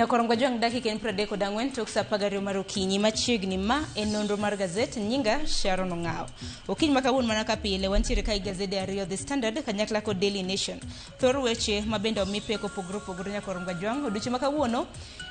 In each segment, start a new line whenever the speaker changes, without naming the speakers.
Nyakorongo Jwang' dakika en 34 tok saa 12 mar okinyi machiegni ma en nonro mar gazet nyinga Sharon Ong'awo. Okinyi ma kawuono mana ka pile wantiere ka gi gazede ariyo The Standard kanyakla kod Daily Nation. Thor weche ma bende omi pek opogore opogore Nyakorongo Jwang' odiochieng' ma kawuono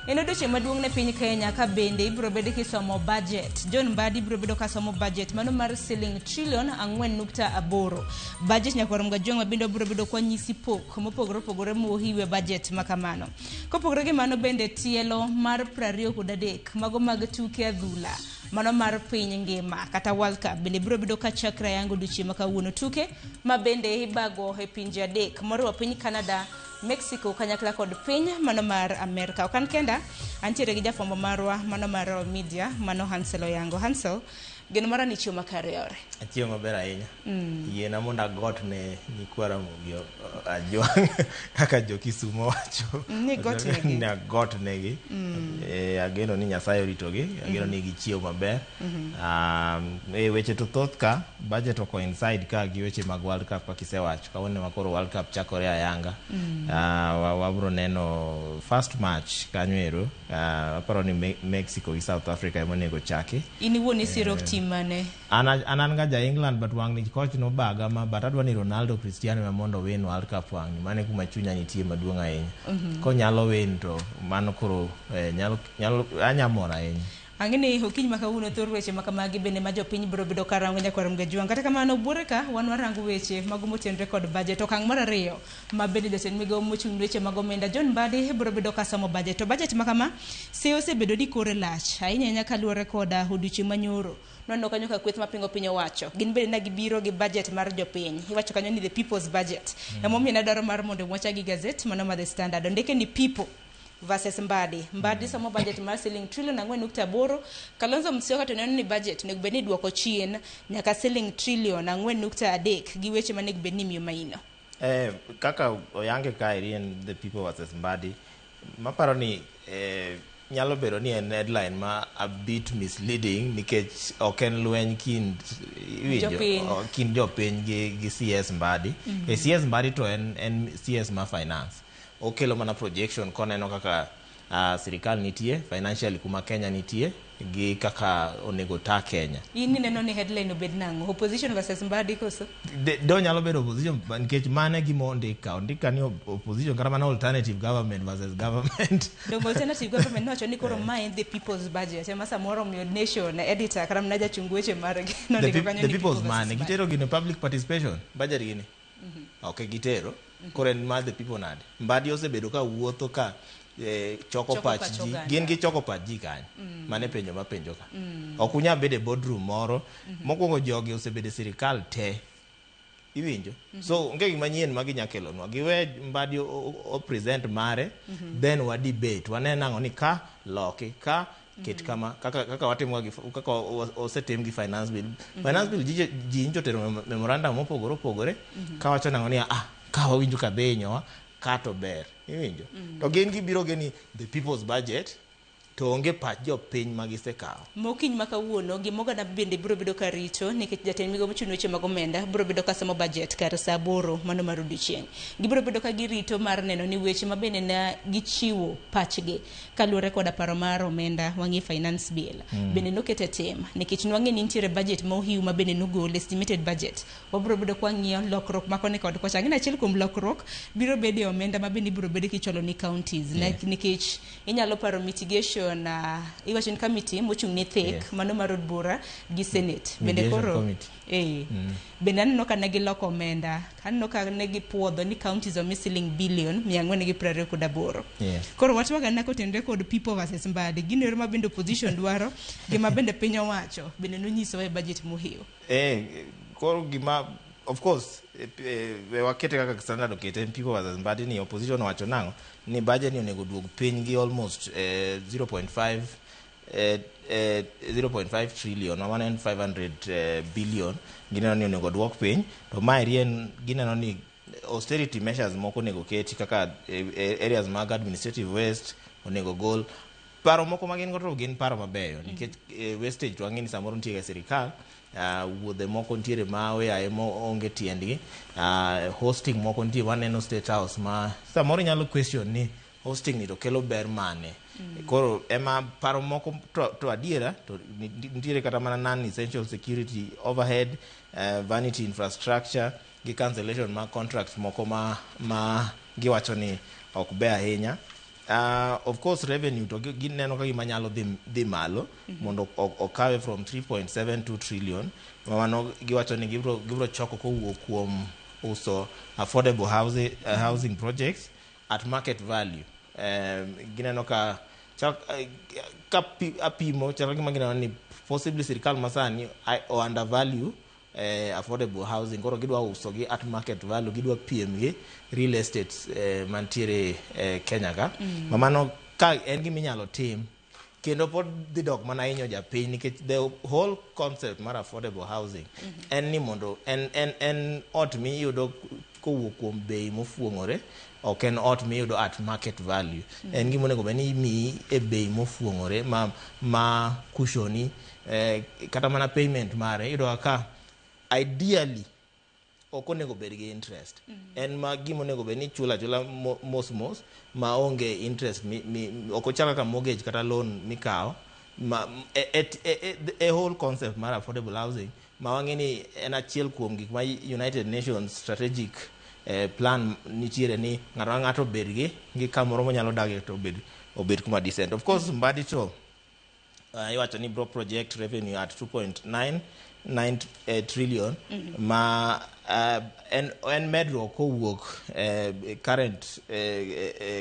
en odiochieng' maduong' ne piny Kenya ka bende ibiro bed kisomo budget. John Mbadi biro bedo ka somo budget mano mar siling trilion 4.8. Budget Nyakorongo Jwang' ma bende wabiro bedo kwa nyisi pok mopogore opogore mohiwe budget ma kamano. Kopogore gi mano bende tielo mar 23 mago mag tuke adhula mano mar piny ngima kata World Cup bende biro bedo ka chakre ayanga odiochieng' ma kawuono tuke ma bende ibago e pinje adek moriwo piny Canada, Mexico kanyakla kod piny mano mar Amerka. Ok an kenda, antiere gi jafwambo marwa mano mar Royal Media mano Hansel Oyango. Hansel, geno mara ni chiemo makare yore.
Achiewo maber ahinya. Yiena mondo agot ne nyikwa Ramogi Ajwang' kaka jo Kisumo wacho.
Ni got negi.
Ni agot negi. Ageno ni Nyasaye oritogi, ageno ni gichiewo maber. Weche to thoth ka, budget o coincide ka gi weche mag World Cup kaka isewacho. Kawuono ema koro World Cup chakore ayanga. Wabro neno first match kanyo ero. Aparo ni Mexico gi South Africa ema onego chaki.
In iwuon isiro team mane?
An ga ja England but wang'ni coach nobaga ma but adwa ni Ronaldo Cristiano ema mondo win World Cup wang'ni. Mano e kuma chunya nitie maduong' ahinya. Konyalo win to mano koro nyalo anya mor ahinya.
Ang'e ni okinyi ma kawuono thor weche ma kamagi bende ma jopiny biro bedo ka rango nyakwar Mgajwang'. Kata kamano buore ka wan warango weche mago motenore kod budget. Okang' mar ariyo ma bende jatend migawo mochung' ne weche mag omenda John Mbadi biro bedo ka somo budget. To budget ma kama se osebedo ni kore lach ahinya ahinya kaluwore koda odiochieng' manyoro. Nwaneno kanyo ka kweth mapingo piny owacho gin bende ne gibiro gi budget mar jopiny. Iwacho kanyo ni the people's budget. Emomiyo nadwaro mar mondo wachak gi gazet mano ma The Standard. Ondike ni people versus Mbadi. Mbadi somo budget mar siling trilion 4.8. Kalonzo Musyoka to neno ni budget onego bed ni iduoko chien nyaka siling trilion 4.3 gi weche manego bed ni imiyo maino.
Kaka oyange kaeri en the people versus Mbadi, maparo ni nyalo bedo ni en headline ma a bit misleading nikech ok en lweny kind iwinjo,
Jopiny.
Kind jopiny gi CS Mbadi. CS Mbadi to en CS ma finance. Okelo mana projection koneno kaka sirikal nitie financially kuma Kenya nitie gi kaka onego ta Kenya.
In ineno ni headline obed nang'o? Opposition versus Mbadi koso?
Do nyalo bedo opposition nikech mano e gima ondik ka. Ondik ka ni opposition kata mana alternative government versus government.
Donge alternative government nowacho ni koro ma en the people's budget ema samoro omiyo Nation editor kata mana jachung weche margi nondiko kanyo
the
ni
people's
people versus
money.
Mbadi.
Gitero gino public participation budget gini. Ok gitero. Koro en mar the people nade. Mbadi osebedo ka wuotho ka choko
Choko
pach
pach
ji.
oganda.
Gin gichoko pach ji kanyo. Mano e penjo mapenjo ka. Ok unyal bedo e boardroom moro. Mokwongo jogi osebedo e sirikal te. Iwinjo? So onge gima nyien ma ginya kelonwa. Giwe Mbadi o present mare, then wa debate. Wane nang'o ni ka loki, ka ket kama, kaka watimo gi, kaka osetim gi finance bill. Finance bill ji nyocha otero memorandum mopogore opogore, kawacho nang'o ni ka wawinjo ka be hinyowa, ka to ber. Iwinjo? To gin gibiro gi ni the people's budget, to onge pach jopiny ma gisekawo.
Mokinyi ma kawuono, gima oganda bende biro bedo ka rito nikech jatend migawo mochung' ne weche mag omenda biro bedo ka somo budget kar saa 8 mano mar odiochieng'. Gibiro bedo ka girito mar neno ni weche ma bende ne gichiwo pachgi kaluwore koda paro mar omenda wang'e finance bill bende noket e tim nikech nwang'e ni nitiere budget ma ohiu ma bende nogol estimated budget. Wabiro bedo kwa ng'iyo lokruok ma koni kod kocha. Ang'e ni achiel kuom lokruok biro bedo e omenda ma bende ibiro bedo kichwalo ni counties nikech inyalo paro mitigation, iwacho ni committee mochung' ne thek mano mar od bura gi senate bende
Mediation
koro
committee.
Bende aneno ka ne giloko omenda, aneno ka ne gipuodho ni counties omi siling billion 428. Koro watwaga na kotenore kod people versus Mbadi, gino ero ma bende opposition dwaro, gima bende piny owacho bende nonyisowa e budget mohiu.
Koro gima of course we wakete kaka Standard okete en people versus Mbadi ni opposition owacho nang'o ni budget ni onego duog piny gi almost 0.5 0.5 trillion, mano en 500 billion gineno ni onego duok piny to maeri en gineno ni austerity measures moko onego keti kaka areas mag administrative waste onego gol. Paro moko ma gin go to gin paro mabeyo nikech wastage to wang'e ni samoro nitie e sirikal, wuodhe moko nitiere ma oyaye ma onge tiendgi, hosting moko nitie waneno State House ma samoro inyalo question ni Hosting ni to kelo ber mane? Koro ema paro moko to adiera to nitiere kata mana non essential security overhead, vanity infrastructure gi cancellation mag contracts moko ma giwacho ni ok ber ahinya. Of course revenue to gineno ka gima nyalo dhi malo mondo okawe from 3.72 trillion ma mano giwacho ni gibro choko kowuok kuom uso affordable housing projects at market value. Gineno ka chal, ka apimo chal gima gineno ni possibly sirikal masani o undervalue affordable housing, koro gidwa uso gi at market value, gidwa piem gi real estate mantiere Kenya ka. Ma mano ka en gima inyalo tim kendo pod dhi dok mana hinyo japiny, nikech the whole concept mar affordable housing en ni mondo en ot miyudo kowuok kuom bei mofuong'ore, ok en ot miyudo at market value. En gima onego bed ni imiyi e bei mofuong'ore ma kushoni kata mana payment mare iyudo ka ideally ok onego bed gi interest. En ma gima onego bed ni ichulo achula mos mos ma onge interest mi ok ochal kaka mortgage kata loan mikawo ma e whole concept mar affordable housing ma wang'e ni en achiel kuom gik ma United Nations strategic plan nitiere ni ng'ato ka ng'ato obed gi kamoro monyalo dage to obed kuma decent. Of course Mbadi to iwacho ni bro project revenue at 2.99 trillion ma en medruok kowuok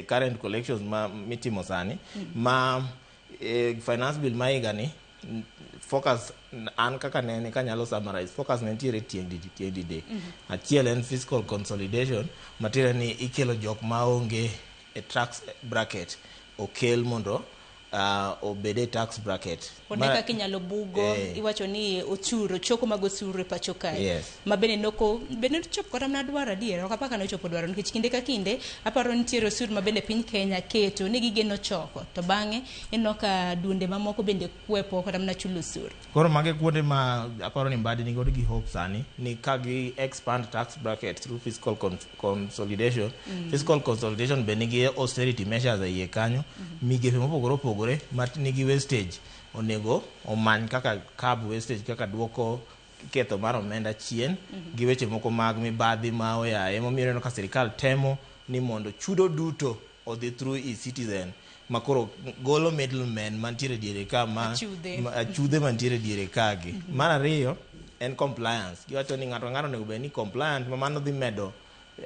current collections ma mitimo sani ma finance bill ma higa ni focus an kaka nene kanyalo summarize focus ne nitiere tieng' didek. Achiel en fiscal consolidation, matiende ni ikelo jok maonge e tax bracket okel mondo obed e tax bracket.
One kaka inyalo bugo iwacho ni ochuro choko mag osuru e pacho kae. Ma bende noko bende nochopo kata mana dwaro adier, ok apar ka nochopo dwaro, nikech kinde ka kinde aparo nitiere osuru ma bende piny Kenya keto ni gigeno choko, to bang'e ineno ka duonde mamoko bende kwepo kata mana chulo osuru.
Koro mage kuonde ma aparo ni Mbadi nigodo gi hope sani ni ka gi expand tax bracket through fiscal consolidation. Fiscal consolidation be nigi austerity measures e iye kanyo. Migepe mopogore opogore ma nigi wastage onego omany kaka curb wastage, kaka duoko ketho mar omenda chien gi weche moko mag mibadhi ma oyaye. Emomiyo ineno ka sirikal temo ni mondo chudo duto odhi through e-Citizen, ma koro golo middlemen mantiere diere ka ma achudhe mantiere diere ka gi. Mar ariyo en compliance. Giwacho ni ng'ato ka ng'ato onego bed ni compliant, ma mano dhi medo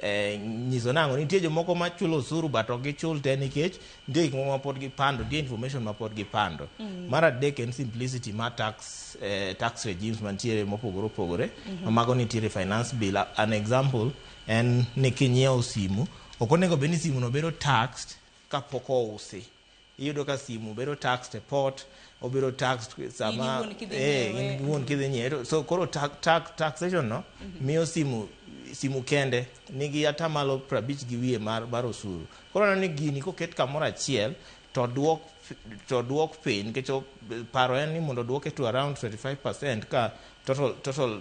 nyiso nang'o nitie jomoko machulo osuru but ok gichul te nikech nitie gik moko ma pod gipando, nitie information ma pod gipando. Mar adek en simplicity mar tax regimes mantiere mopogore opogore. Ma mago nitiere finance bill. An example en ni kinyiewo simu, ok onego bed ni simu no bedo taxed kapok ousi. Iyudo ka simu bedo taxed e port, obedo taxed sama
in
iwuon kidhi nyiewe. So koro taxation no miyo simu kende nigi atamalo 50 gi wiye mar osuru. Koro aneno ni gini koket kamoro achiel to duok piny, nikech paro en ni mondo duoke to around 25% ka total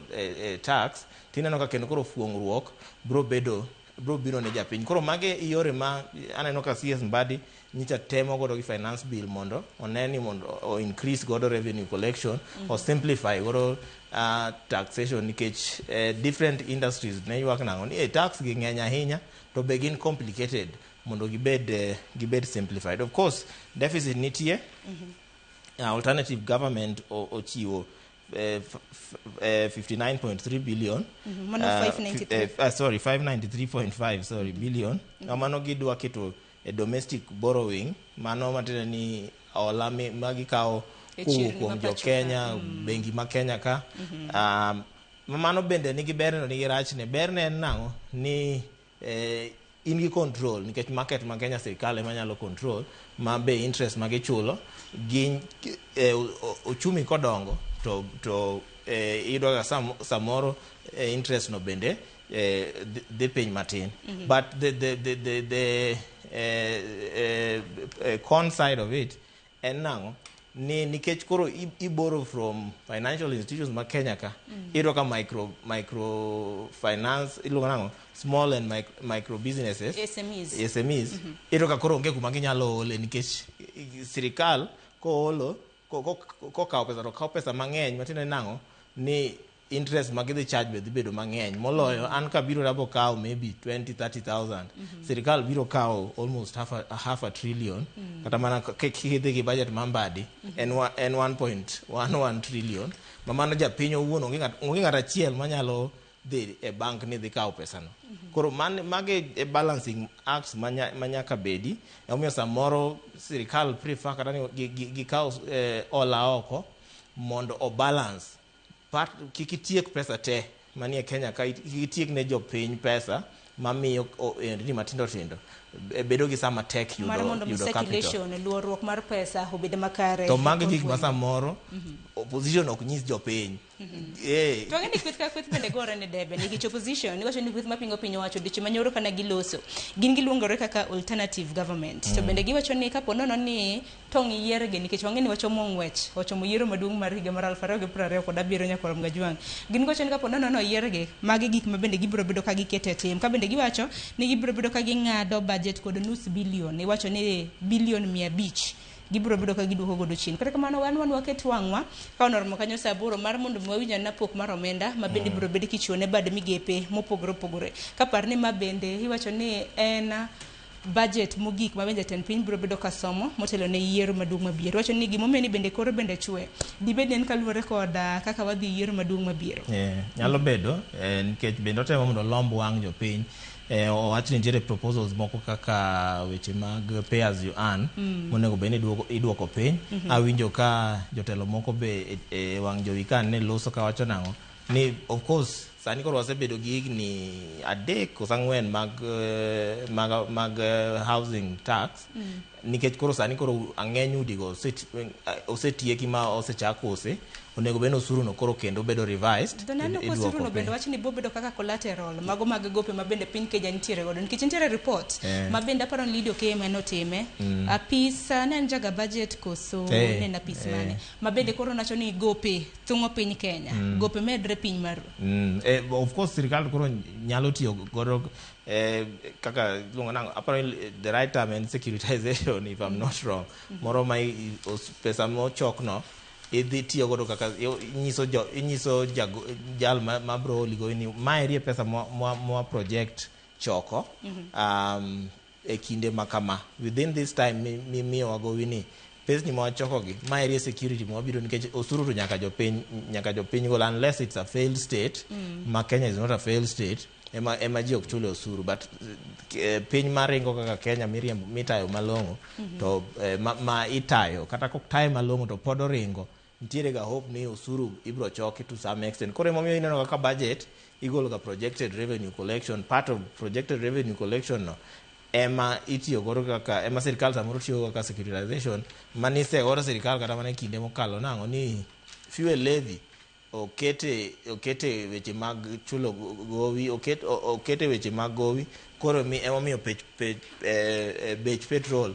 tax, tineno ka kendo koro fuong'ruok bro biro ne japiny. Koro mage yore ma aneno ka CS Mbadi nyicha temo godo gi finance bill mondo one ni mondo o increase godo revenue collection, o simplify godo taxation, nikech different industries ne ywak nang'o ni tax gi ng'eny ahinya to be gin complicated mondo gibed simplified. Of course deficit nitie. Alternative government ochiwo 59.3 billion.
593.
Sorry, 593.5 sorry billion. Mano gidwa keto e domestic borrowing, mano matiende ni hola magikawo kowuok kuom jo Kenya, bengi ma Kenya ka. Mano bende nigi berne to nigi rachne. Berne en nang'o? Ni in gi control, nikech market ma Kenya sirikal ema nyalo control, ma be interest ma gichulo gin ochumi kodongo to iyudo ka samoro interest no bende dhi piny matin. But the con side of it en nang'o? Ni nikech koro i borrow from financial institutions ma Kenya ka. Iyudo ka micro finance iluongo nang'o? Small and micro businesses.
SMEs.
SMEs. Iyudo ka koro onge kuma ginyalo ole nikech sirikal koolo kokawo pesa to kawo pesa mang'eny matiende nang'o ni interest ma gidhi charge be dhi bedo mang'eny moloyo an kabiro rabo kawo maybe 20 30,000. Sirikal biro kawo almost half a trillion. Kata mana kidhi gi budget ma Mbadi en 1.11 trillion ma mano japiny owuon onge ng'at achiel manyalo dhi e bank ni dhi kawo pesano. Koro mage e balancing acts manyaka bedi. Emomiyo samoro sirikal prefer kata ni gikaw ola oko mondo o balance part. Kik itiek pesa te manie Kenya ka, kik itiek ne jopiny pesa mamiyo ohendni matindo tindo bedo gi sama tek
mar
yudo
mondo mi
yudo capital.
Circulation, luorruok mar pesa obed makare
To
e
magi
kor
gik ma
gwenge.
Samoro opposition ok nyis jopiny.
To ang'e ni kweth ka kweth bende gore ne debe nikech opposition iwacho ni kweth mapingo piny owacho odiochieng' manyoro kana giloso gin giluongore kaka alternative government to bende giwacho ni kapo nono ni tong' yiergi nikech wang'e ni wachomo ng'wech ochomo yiero maduong' mar higa mar 2027 nyakwar Mgajwang' gin giwacho ni kapo nono ni oyiergi magi gik ma bende gibiro bedo ka giketo e tim ka bende giwacho ni gibiro bedo ka ging'ado budget kod nus bilion iwacho ni bilion 500 gibiro bedo ka giduoko godo chien. Kata kamano wan waket wang'wa ka onoromo kanyo saa 8 mar mondo mi wawinj anena pok mar omenda ma bende biro bedo kichiwo ne bad migepe mopogore opogore. Kapar ni ma bende iwacho ni en budget mogik ma bende jatend piny biro bedo ka somo motelo ne yiero maduong' mabiro. Iwacho ni gimomiyo ni bende koro bende chwe dibed ni en kaluwore kod kaka wadhi yiero maduong' mabiro.
Nyalo bedo nikech bende otemo mondo olomb wang' jopiny. Owach ni nitiere proposals moko kaka weche mag pay as you earn monego bed ni iduoko piny. Awinjo ka jotelo moko be e wang' jowi ka ne loso kawacho nang'o ni of course sani koro wasebedo gi higni 3 koso 4 mag housing tax nikech koro sani koro ang'eny udigo osetieki ma osechak use onego bed ni osuru no koro kendo bedo revised.
To neno ko
iduoko
osuru no bende
piny.
Wach ni bobedo kaka collateral mago mag gope ma bende piny Kenya nitiere godo nikech nitiere report ma bende aparo ni Lydia Okeyo ema notime apis ne en jaga budget koso ne en apis mane ma bende koro nacho ni gope thung'o piny Kenya gope medre piny maru.
Of course sirikal koro nyalo tiyo godo kaka iluongo nang'o aparo ni the right term en securitization, if I'm not wrong. Moro ma pesa mochok no idhi tiyo godo kaka inyiso jal ma bro holi gowi ni maeri e pesa mwa project choko e kinde ma kama within this time mimiyowa gowi ni pesni ma wachokogi maeri e security ma wabiro nikech osuru to nyaka jopiny gol unless it's a failed state ma Kenya is not a failed state ema ji ok chule osuru. But piny maringo kaka Kenya miriembo mitayo malong'o to ma itayo kata kok taye malong'o to pod oringo nitiere ga hope ni osuru ibro choki to some extent. Koro emomiyo ineno kaka budget igolo ga projected revenue collection. Part of projected revenue collection no ema itiyo godo kaka ema sirikal samoro tiyo go kaka securitization manise godo sirikal kata mana e kinde mokalo nang'o ni fuel levy okete weche mag chulo gowi okete weche mag gowi koro mi emomiyo bech petrol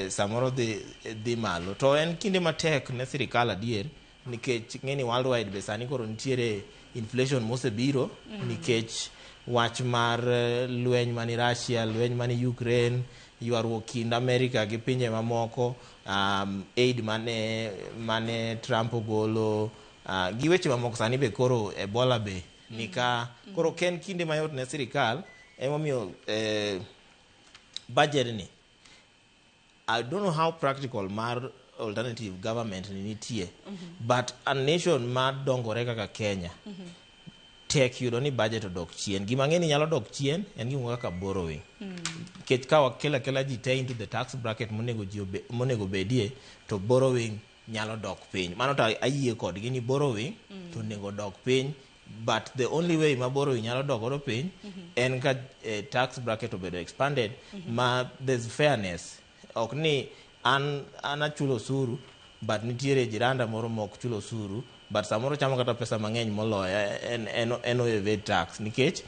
samoro dhi malo. To en kinde matek ne sirikal adier nikech ng'eni worldwide be sani koro nitiere inflation mosebiro nikech wach mar lweny mani Russia, lweny mani Ukraine, ywaruok kind America gi pinje mamoko, aid mane Trump ogolo, gi weche mamoko. Sani be koro Ebola be nika koro ok en kinde mayot ne sirikal. Emomiyo budget ni I don't know how practical mar alternative government ni nitie, but a nation ma dongore kaka Kenya tek yudo ni budget odok chien. Gima ng'e ni nyalo dok chien en gimoro kaka borrowing nikech ka wakelo akela ji te into the tax bracket monego ji monego bedie to borrowing nyalo dok piny. Mano to ayie kodgi ni borrowing to onego dok piny, but the only way ma borrowing nyalo dok godo piny en ka tax bracket obedo expanded ma there's fairness. Ok ni an achulo osuru but nitiere jiranda moro ma ok chul osuru but samoro chamo kata pesa mang'eny moloyo en o evade tax nikech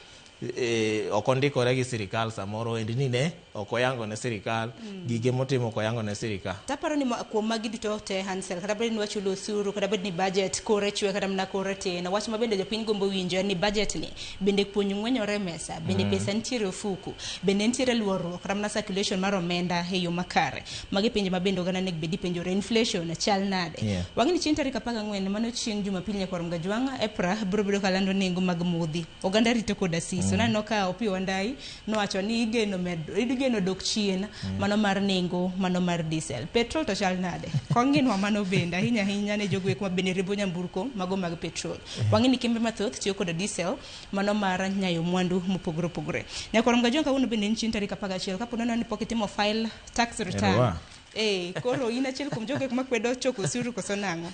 Ok ondikore gi sirikal samoro ohendni ne ok oyango ne sirikal gige motimo ok oyango ne sirikal.
Taparo ni kuom magi duto te Hansel, kata bed ni wachulo osuru, kata bed ni budget kore chwe kata mana kore tin, wach ma bende jopiny gombo winjo en ni budget ni bende puonj ng'wenyore e mesa, bende pesa nitiere e ofuku, bende nitiere luorruok kata mana circulation mar omenda e yo makare. Magi penjo ma bende oganda onego bed ni penjore. Inflation chal nade? Wang'e ni chieng' tarik 14 mano chieng' Jumapil nyakwar Mgajwang', EPRA biro bedo kalando nengo mag modhi. Oganda rito koda siso. Naneno ka Opiyo Wandayi nowacho ni igeno med, igeno dok chien mano mar nengo mano mar diesel. Petrol to chal nade? Kong'inwa mano bende ahinya ahinya ne jogo eko ma bende riembo nyamburko mago mag petrol. Wang'e ni kembe mathoth tiyo koda diesel mano mar nyayo mwandu mopogore opogore. Nyakwar Mgajwang' kawuono bende en chieng' tarik 11 kapo nono ni pok itimo file tax return.
Erowa.
Koro in achiel kuom jogo eko makwedo choko osuru koso nang'o?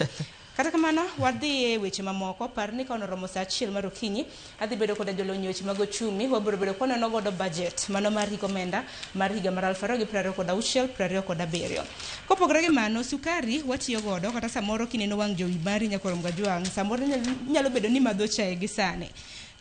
Kata kamano, wadhi e weche mamoko. Par ni ka onoromo saa 1 mar okinyi, adhi bedo koda jolony e weche mag ochumi. Wabiro bedo kwanono godo budget mano mar hik omenda mar higa mar 2026 27. Kopogore gi mano, sukari watiyo godo kata samoro kineno wang' jowi mari nyakwar Mgajwang', samoro nyalo bedo ni madho chae gi sani.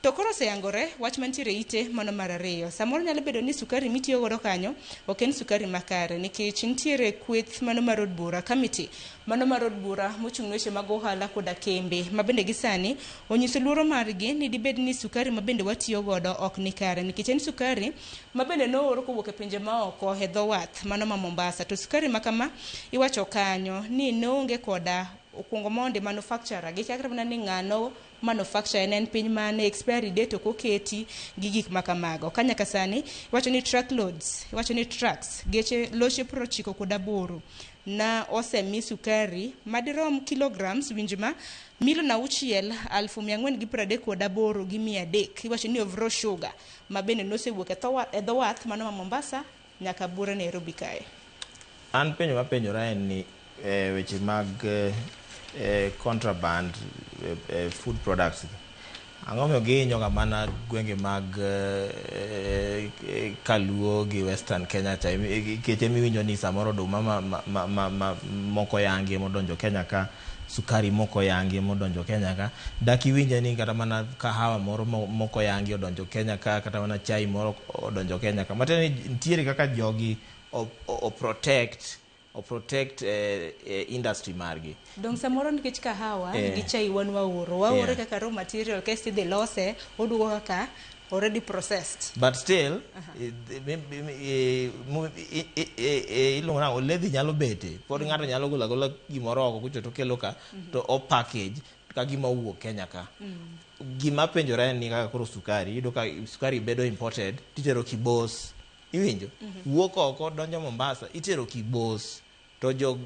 To koro oseyangore wach mantiere ite mano mar ariyo. Samoro nyalo bedo ni sukari mitiyo godo kanyo ok en sukari makare nikech nitiere kweth mano mar od bura committee mano mar od bura mochung' ne weche mag ohala koda kembe ma bende gi sani onyiso luoro margi ni dibed ni sukari ma bende watiyo godo ok ni kare nikech en sukari ma bende noor kowuok e pinje maoko e dho wath mano ma Mombasa. To sukari ma kama iwacho kanyo ni noonge koda okuongo mondi manufacturer gichakre mana ni ng'ano manufacture en piny mane, expiry date ok oketi gi gik ma kamago. Ka nyaka sani iwacho ni truckloads, iwacho ni trucks geche loche 98 na osemi sukari madirom kilograms winj ma 6,438,300. Iwacho ni of raw sugar ma bende nosewuok e dho wath mano ma Mombasa nyaka bure Nairobi kae.
An penjo mapenjora en ni weche mag contraband food products ang'o momiyo gihinyo ga mana gwenge mag Kaluo gi Western Kenya cha nikech emiwinjo ni samoro oduma ma moko yangi modonjo Kenya ka, sukari moko yangi modonjo Kenya ka, dak iwinje ni kata mana kahawa moro moko yangi odonjo Kenya ka, kata mana chai moro odonjo Kenya ka. Matiende ni nitiere kaka jogi o protect industry margi.
Dong samoro nikech kahawa gi chai wan waoro kaka raw material kasto idhi lose oduogo kaka already processed.
But still iluongo nang'o, oledhi nyalo bete pod ng'ato nyalo golo agola gimoro oko kucho to kelo ka to o package ka gima owuok Kenya ka. Gima penjora en ni kaka koro sukari, iyudo ka sukari bedo imported titero Kibos, iwinjo? Wuok oko donjo Mombasa itero Kibos to jo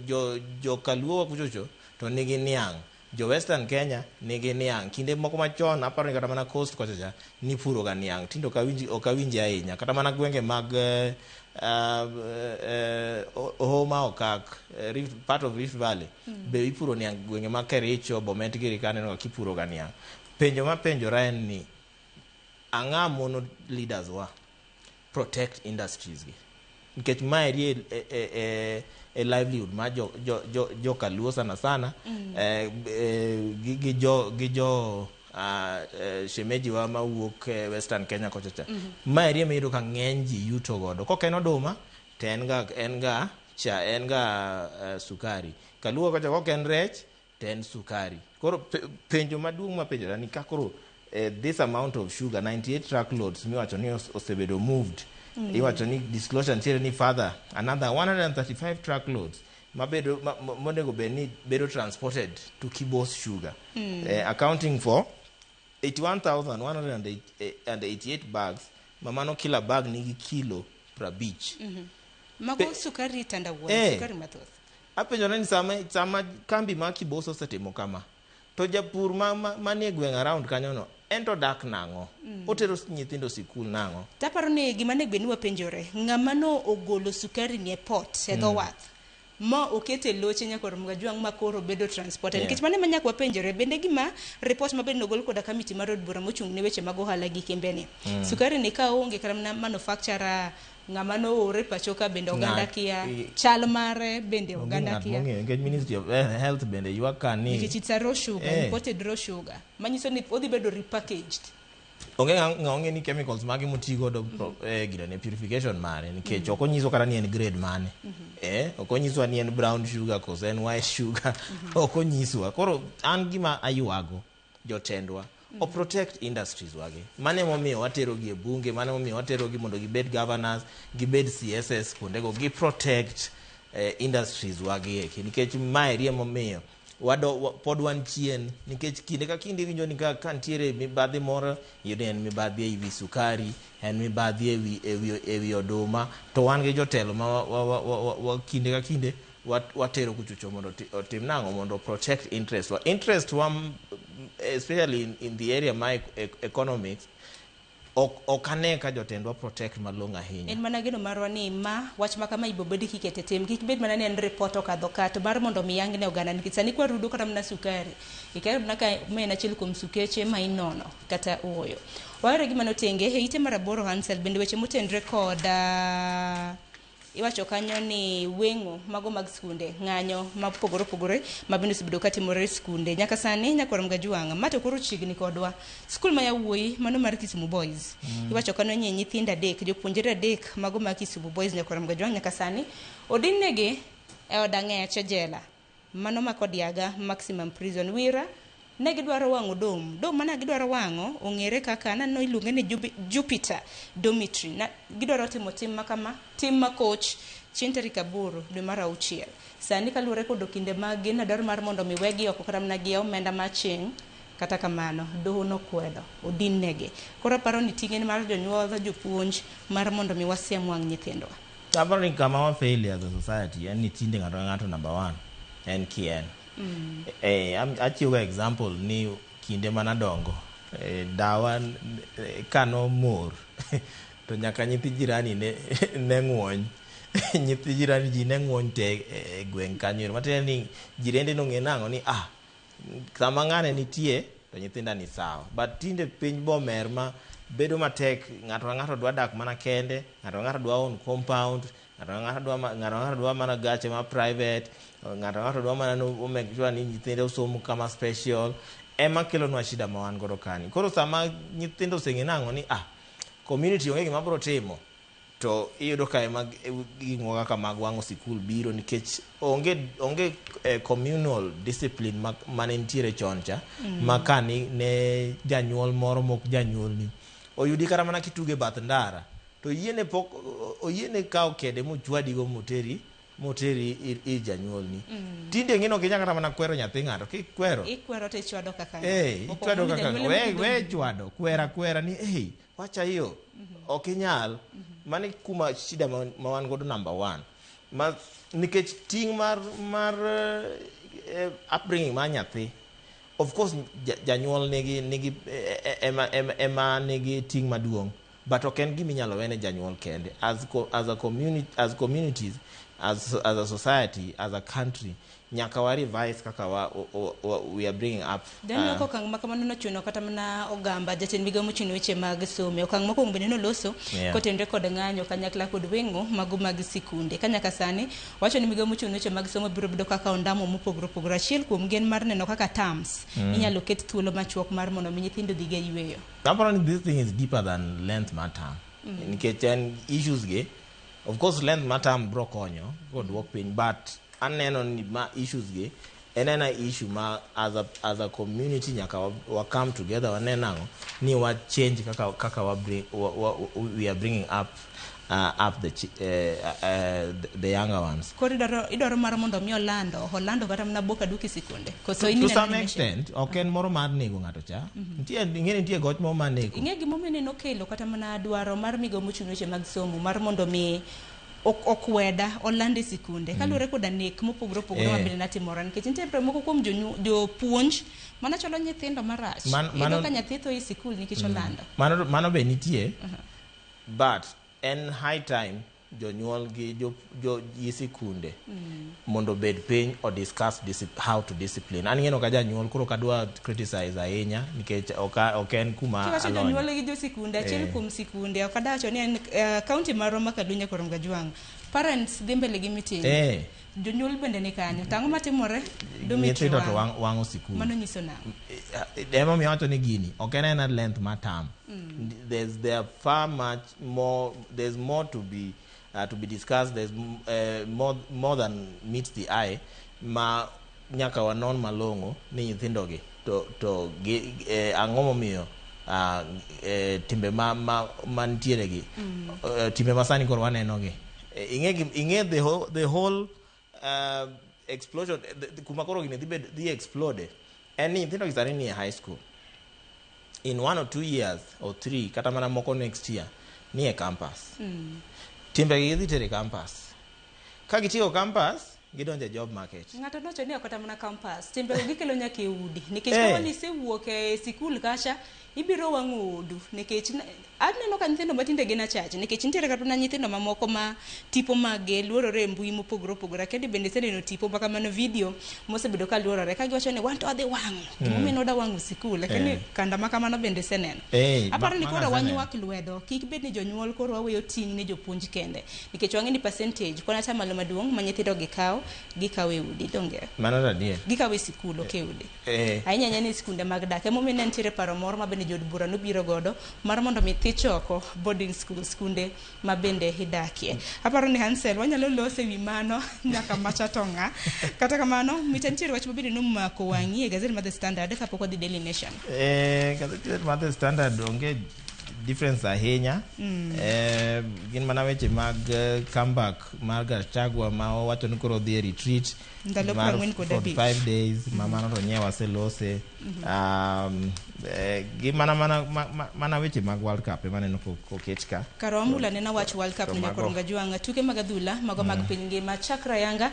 Kaluo kuchocho to nigi niang', jo Western Kenya nigi niang'. Kinde moko machon aparo ni kata mana Coast kocha cha nipuro ga niang', tinde ok awinji ahinya. Kata mana gwenge mag Homa Okak, part of Rift Valley be ipuro niang', gwenge mag Kericho, Bomet giri ka aneno ka kipuro ga niang'. Penjo mapenjora en ni ang'a mono leaders wa protect industries gi, nikech maeri e livelihood ma jo Kaluo sana sana gi jo shemeji wa mawuok Western Kenya kocha cha. Maeri ema iyudo ka ng'eny ji yuto godo. Kok en oduma to en ga cha, en ga sukari. Kaluo kocha kok en rech to en sukari. Koro penjo maduong' mapenjora ni ka koro this amount of sugar, 98 truckloads miwacho ni osebedo moved, iwacho ni disclosure nitiere ni further another 135 truckloads mabedo monego bed ni bedo transported to Kibos Sugar, accounting for 81,188 bags, ma mano kila bag nigi kilo 50.
Mago sukari tandawuon, sukari mathoth.
Apenjora ni sama kambi ma Kibos osetimo kama, to japur manie gweng' around kanyo no en to dak nang'o? Otero nyithindo sikul nang'o?
Taparo ni gima onego bed ni wapenjore, ng'ama no ogolo sukari ni e port e dho wath ma okete loche nyaka Mgajwang' ma koro bedo transported. Nikech mano ema nyaka wapenjore, bende gima report ma bende nogol koda committee mar od bura mochung' ne weche mag ohala gi kembe ni. Sukari ni ka onge kata mana manufacturer, ng'ama noore pacho ka bende oganda kia, chal mare bende oganda kia.
Mong'eyo, nikech Ministry of Health bende ywak ka ni
nikech it's a raw sugar, imported raw sugar, manyiso ni odhi bedo repackaged.
Onge ng'a ong'e ni chemicals mage motii godo ginene purification mare nikech ok onyiso kata ni en grade mane. Ok onyiswa ni en brown sugar koso en white sugar. Ok onyiswa. Koro an gima aywago jotendwa o protect industries wagi. Mano emomiyo waterogi e bunge, mano emomiyo waterogi mondo gibed governors, gibed CSS kuondego, gi protect industries wagi eki. Nikech maeri emomiyo pod wan chien nikech kinde ka kinde iwinjo ni ka nitiere mibadhi moro iyudo en mibadhi e wi sukari, en mibadhi ewi oduma, to wan gi jotelo ma wa kinde ka kinde watero kuchocho mondo otim nang'o mondo protect interest wa. Interest wa especially in the area ma economics ok ane ka jotendwa protect malong'o ahinya.
En mana geno marwa ni ma wach ma kama ibo bedi kikete tim kik bed mana ni en report okadho ka to mar mondo mi yang ne oganda nikech sani kwarudo kata mana sukari ikia mana ka ma en achiel kuom sukeche ma inono kata ooyo. Wawere gi mano tenge e ite mar aboro Hansel bende weche motenre kod iwacho kanyo ni weng'o mago mag skunde ng'anyo mopogore opogore ma bende osebedo katimore e skunde nyaka sani nyakwar Mgajwang' ma to koro chiegni kodwa skul ma yawuoyi mano mar Kisumu Boys. Iwacho kanyo ni nyithindo adek jopuonjre adek mago mag Kisumu Boys nyakwar Mgajwang' nyaka sani odinnegi e od ang'ech e jela mano ma Kodiaga Maximum Prison Wira ne gidwaro wang'o dom mane gidwaro wang'o ong'ere kaka naneno iluonge ni Jupiter Dormitory. Na gidwaro timo tim ma kama tim ma koch chieng' tarik 8 dwe mar 6. Sani kaluwore kod okinde mag gin dwaro mar mondo mi wegi oko kata mana gi omenda mar chieng' kata kamano doho nokwedo odinnegi. Koro aparo ni ting' en mar jonyuol jopuonj mar mondo mi wasiem wang' nyithindwa.
Aparo ni kama wa fail as a society en ni tinde ng'ato ka ng'ato number one en kien. Achiwo example ni kinde manadongo dawa kanomor to nyaka nyithi jirani ne ng'uony. Nyithi jirani ji ne ng'uony te e gweng' kanyo. Matiende ni jirende nong'e nang'o ni sama ng'ane nitie to nyithinda ni sawa. But tinde piny bomer ma bedo matek, ng'ato ka ng'ato dwa dak mana kende, ng'ato ka ng'ato dwa own compound, ng'ato ka ng'ato dwa mana gache ma private, ng'ato ka ng'ato dwa mana no make sure ni nyithinde osomo kama special. Ema kelonwa shida ma wan godo kani. Koro sama nyithindo oseng'e nang'o ni community onge gima biro timo, to iyudo ka ema gik moko kaka mag wang'o sikul biro nikech onge communal discipline mane nitiere chon cha, ma ka ne janyuol moro mok janyuolni oyudi kata mana kitugo e bath ndara to oyiene pok oyiene kawo kede mochwadigo moteri ir janyuolni. Tinde ng'ino ok inyal kata mana kwero nyathi ng'ato, kikwero
ikwero to ichwado kaka
ichwado kaka we chwado kwera ni wacha hiyo ok inyal. Mano kuma shida ma wan godo number one ma nikech ting' mar upbringing mar nyathi. Of course janyuol nigi ema nigi ting' maduong', but ok en gima inyalo wene janyuol kende. As a community, as communities, as a society, as a country, nyaka wa revise kaka we are bringing up.
Dani okang' ma kamano nochuno kata mana ogamba jatend migawo mochung' weche mag somo. Okang' mokwongo bende noloso kotenre kod ng'anyo kanyakla kod weng'o mago mag sikunde. Ka nyaka sani wacho ni migawo mochung' weche mag somo biro bedo kaka ondamo mopogore opogore. Achiel kuom gen mar neno kaka terms inyalo ket thuolo machuok mar mondo mi nyithindo odhi gi yweyo.
Aparo ni this thing is deeper than length mar term. Nikech en issues gi, of course length mar term bro konyo koduok piny, but aneno ni ma issues gi en ena issue ma as a community nyaka wa come together wane nang'o ni wa change kaka wa bring, we are bringing up the younger ones.
Koro idwaro mar mondo mi olando kata mana bok aduki sikunde. Koso
to some extent ok en moro mar nego ng'ato cha. Nitie ing'e nitie goch moro mar nego.
Ing'e gimomiyo ne nokelo kata mana dwaro mar migawo mochung' weche mag somo mar mondo mi okweda olande sikunde kaluwore koda nek mopogore opogore ma bende natimore nikech nitie moko kuom jopuonj mana chalo nyithindo marach. Iyudo ka nyathi tho e sikul nikech olando.
Mano be nitie, but en high time jonyuol gi jo sikunde mondo bed piny o discuss how to discipline. An ing'eno ka janyuol koro kadwa criticize ahinya nikech ok en kuma
alony. Kiwacho jonyuol gi jo sikunde, achiel kuom sikunde ok adawacho ni en county marwa ma Kalunya kod Mgajwang'. Parents dhi mbele gi meeting. Jonyuol bende ni kanyo. To ang'o matimore? Dormitory
Nyithindo to
wang'.
wang'o sikul.
Mano nyiso nang'o?
Emomiyo awacho ni gini ok en aena length mar term. There are far much more, there's more to be discussed. There's more than meets the eye ma nyaka wanon malong'o ni nyithindo gi to gi ang'o momiyo timbe ma mantiere gi timbe ma sani koro waneno gi. Ing'e the whole explosion kuma koro gini dhi explode en ni nyithindo gi sani ni e high school. In 1 or 2 years or 3, kata mana moko next year ni e campus. Timbegi gidhi tero e campus. Ka gitieko campus, gidonjo e job market.
Ng'ato nowacho ni ok kata mana campus, timbego gikelo nyaka e udi nikech kapo ni isewuok e sikul kacha, ibiro wang'o odu nikech aneno ka nyithindo matinde gin achach, nikech nitiere kata mana nyithindo mamoko ma tipo mage luorore e mbui mopogore opogore. Akia ni bende iseneno tipo ma kamano, video mosebedo ka luorore ka giwacho ni wan to wadhi wang'o gimomiyo nwadwa wang'o sikul, lakini kanda ma kamano bende iseneno. Aparo ni
mano
koro
aseneno.
Wanywak lwedo, kik bed ni jonyuol koro waweyo ting' ne jopuonj kende, nikech wang'e ni percentage kwan atamalo maduong' ma nyithindo gi kawo, gikawo e udi, donge?
Mano to adier.
Gikawo e sikul, ok e udi. Ahinya ahinya ni skunde mag dak. Emomiyo ne nitiere paro moro ma bende jood bura nobiro godo mar mondo mi thich oko boarding school, skunde ma bende idakie. Aparo ni Hansel wanyalo loso ewi mano nyaka macha to ng'a. Kata kamano, mita nitiere wach mabende nomako wang'i e gazet mar The Standard kapok wadhi Daily Nation.
Gazet mar The Standard onge difference ahinya. Gin mana weche mag comeback mar Gachagua ma owacho ni koro odhi e retreat
ndalo
mar
45.
45 days ma mano to nye waselose. Gi mana weche mag World Cup ema aneno koket ka.
Kar wamula nena wach World Cup
to
ni
mago-
Nyakoronga Jwang' tuke mag adhula mago mag piny ngima chakra yanga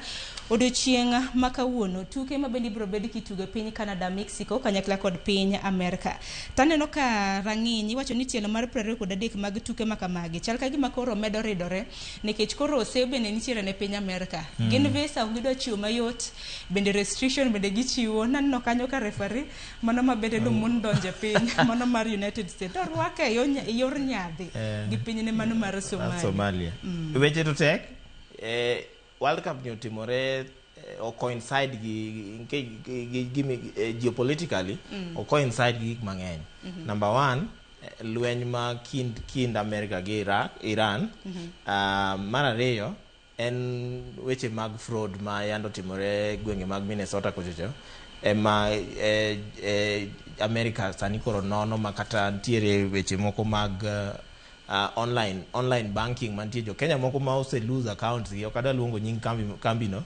odiochieng' ma kawuono, tuke ma bende ibiro bed kitugo e piny Canada, Mexico kanyakla kod piny Amerka. Taneno ka rang'iny iwacho ni tielo mar 23 mag tuke ma kamagi chal ka gima koro medo ridore, nikech koro oseyo bende nitiere ne piny Amerka. Gin visa ok gidwa chiwo mayot, bende restriction bende gichiwo. Naneno kanyo ka referee mano ma bende nomon donjo e piny mano mar United States to orwake e yor nyadhi gi pinyne mano mar
Mar
Somalia.
Somalia. Weche to tek. World Cup ni otimore o coincide gi geopolitically o coincide gi gik mang'eny. Number one, lweny ma kind America gi Iraq, Iran. Mar ariyo en weche mag fraud ma yando timore gwenge mag Minnesota kochocho ema America sani koro nono, ma kata nitiere weche moko mag online banking mantie jo Kenya moko ma ose lose accounts gi. Ok adwa luongo nying kambi no.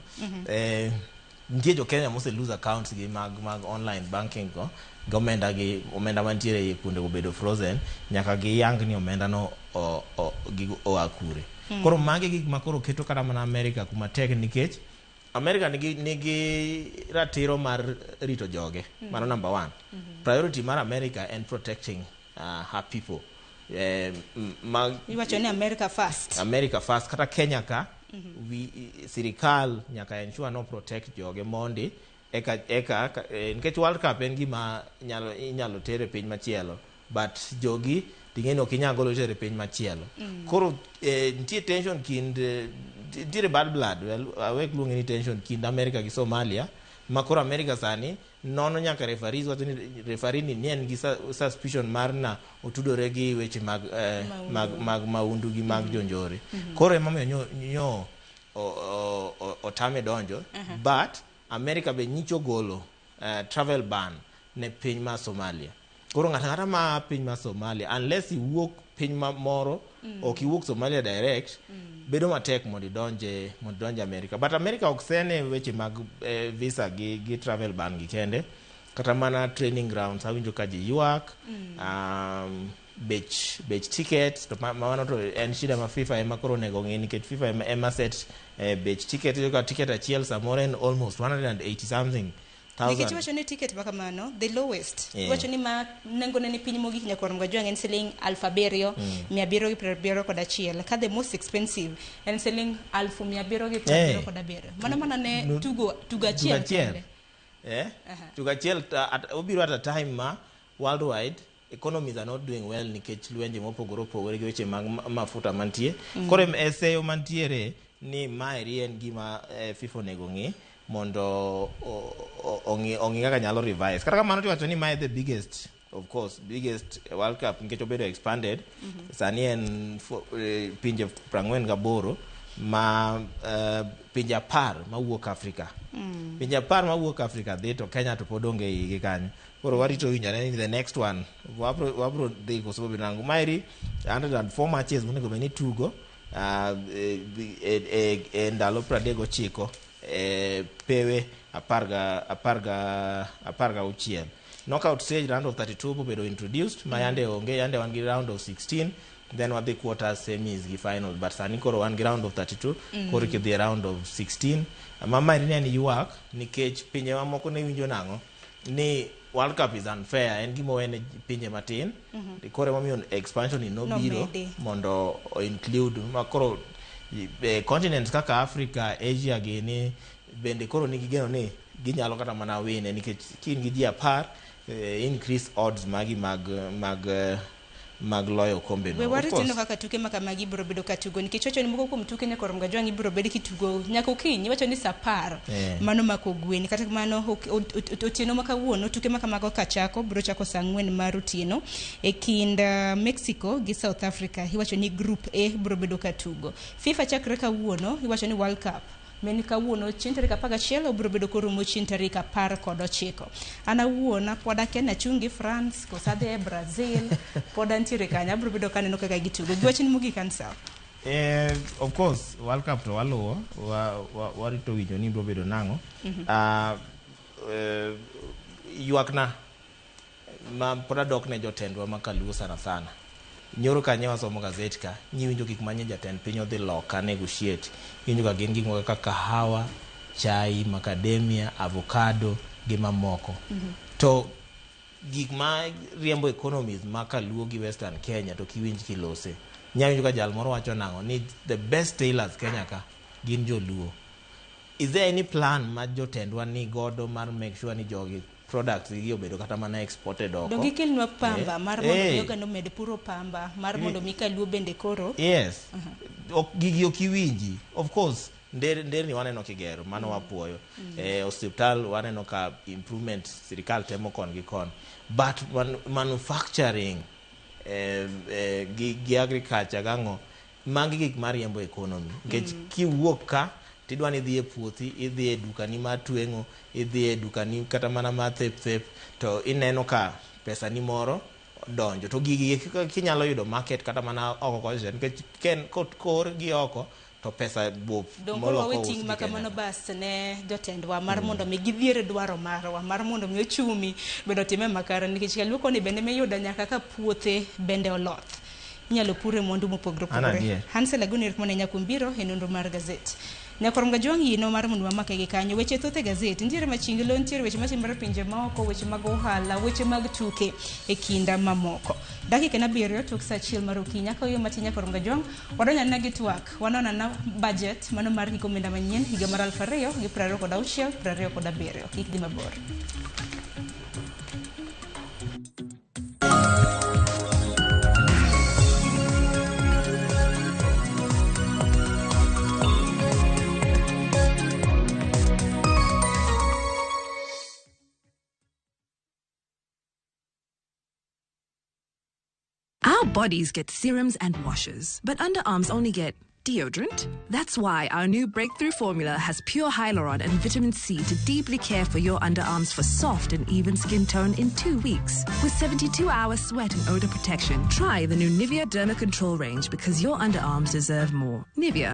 Nitie jo Kenya mose lose accounts gi mag online banking go gi omenda gi omenda mantiere e kuonde go bedo frozen nyaka giyang ni omenda no oa kure. Koro magi gik ma koro keto kata mana America kuma tek, nikech America nigi ratiro mar rito joge. Mano number one. Priority mar America en protecting her people.
Iwacho ni America first.
America first. Kata Kenya ka sirikal nyaka ensure no protect joge mondi eka nikech World Cup en gima inyalo ter e piny machielo, but jogi ting'e ni ok inyal golo ter e piny machielo. Koro nitie tension kind nitiere bad blood, well, awek luonge ni tension kind America gi Somalia, ma koro America sani nono nyaka referees, wacho ni referee ni en gi suspicion mar na otudore gi weche mag mag maundu gi mag jonjore. Koro emomiyo nyo otame donjo. But America be nyicho golo travel ban ne piny mar Somalia. Koro ng'ato ang'ata ma piny mar Somalia, unless iwuok piny ma moro, ok iwuok Somalia direct, bedo matek mondo idonje America. But America ok sene weche mag visa gi travel ban gi kende, kata mana training grounds awinjo ka ji ywak. Bech ticket to mano to en shida ma FIFA ema koro onego ng'i, nikech FIFA ema set bech ticket. Iyudo ka ticket achiel samoro en almost 180 something
Nikech
thousand.
Iwacho ni ticket ma kamano, the lowest, iwacho ni ma nengone ni piny mogik, Nyakwar Mgajwang', en siling 7771, ka the most expensive en siling 7707. Mano mana ne tugo achiel
Tugo achiel.
kende.
Tugo achiel obiro at a time ma worldwide economies are not doing well nikech lwenje mopogore opogore gi weche mag mafuta mantie. Koro e seyo mantiere. ni maeri en gima FIFA onego ng'i mondo ong'i kaka nyalo revise. Kata kamano tiwacho ni mae the biggest, of course, biggest World Cup nikech obedo expanded. Sani en pinje 48 ma pinje 10 mawuok Afrika. Pinje 10 mawuok Afrika dhi to Kenya to pod onge eigi kanyo. Koro warito winjo ane ni the next one wabro dhi koso biro nango. Maeri 104 matches monego bed ni tugo e ndalo 39 e pewe 16. Knockout stage round of 32 bobedo introduced ma yande onge, yande wan gi round of 16, then wadhi quarters, semis gi final, but sani koro wan gi round of 32. Koro kidhi e round of 16 ma maeri ne en ywak nikech pinje mamoko ne winjo nang'o ni World Cup is unfair, en gima owene pinje matin. Koro emomiyo expansion ni nobiro
Nomedi.
mondo o include ma koro continents kaka Africa, Asia gini bende koro nigi geno ni ginyalo kata mana wine nikech kin gi ji 10 increase odds magi mag loyo kombe no.
We
Of
warito
course.
neno kaka tuke ma kamagi ibiro bedo ka tugo nikech wacho ni moko kuom tuke nyaka Romga Jwang' ibiro bed kitugo nyaka okinyi, wacho ni saa 10 mano mako gwen. Kata kamano otieno ma kawuono tuke ma kamago kachako biro chako saa 4 mar otieno e kind Mexico gi South Africa. Iwacho ni group A biro bedo ka tugo. FIFA chakre kawuono iwacho ni World Cup men kawuono chieng' tarik 11 obiro bedo korumo chieng' tarik 19. An awuon pod akia ni achung' gi France koso adhi e Brazil, pod antiere kanyo, abiro bedo kaneno kaka gitugo. Giwachni mogik an sawa.
Of course, World Cup to waluwo, warito winjo ni biro bedo nang'o. Ywakna ma pod adok ne jotendwa ma kaluo sana sana. Nyoro ka ne wasomo gazet ka, nyiwinjo gik manye jatend piny odhi loka negotiate. Iwinjo ka gin gik moko kaka kahawa, chai, macadamia, avocado gi mamoko. To gik ma riembo economies ma kaluo gi Western Kenya to kiwinj kilose. Nyawinjo ka jal moro wacho nang'o ni the best tailors Kenya ka gin joluo. Is there any plan ma jotendwa ni godo mar make sure ni jogi products gi obedo kata mana exported oko?
Donge ikelnwa pamba mar mondo mi oganda omed puro pamba mar mondo mi kaluo bende koro.
Yes. Gigi ok iwinji. Of course, nderni waneno kigero, mano wapuoyo. Osiptal waneno ka improvement sirikal temo kon gi kon. But manufacturing gi agriculture gang'o, magi gik mariembo economy. Nikech kiwuok ka tidwa ni idhi e puothi, idhi e dukani mar tweng'o, idhi e dukani kata mana mar thep thep, to ineno ka pesa ni moro donjo. To gigi kinyalo yudo market kata mana oko kocha, nikech ken kor gi oko to pesa bup.
Dong koro wawe ting' ma kamano bas ne jotendwa mar mondo mi gidhier dwaro marwa mar mondo mi ochumi bende otime makare nikech kaluo koni bende miyudo nyaka ka puothe bende oloth. Inyalo pure mwandu mopogore opogore. Hansel Agoni erokamano ahinya kuom biro e nonro mar gazet. Nyakwar Mgajwang' yino mar mondo wamake gi kanyo. Weche thoth e gazet, nitiere machinglo, nitiere weche matimore pinje maoko, weche mag ohala, weche mag tuke e kinda mamoko. Dakika en 7 tok saa 1 mar okinyi. Akawiyo matin Nyakwar Mgajwang', wadonjo anena gi twak, wanono anena budget mano mar hik omenda manyien higa mar 2026 27. Kik dhi mabor.
Our bodies get serums and washes, but underarms only get deodorant. That's why our new breakthrough formula has pure hyaluron and vitamin C to deeply care for your underarms for soft and even skin tone in 2 weeks. With 72-hour sweat and odor protection, try the new Nivea Derma Control range because your underarms deserve more. Nivea.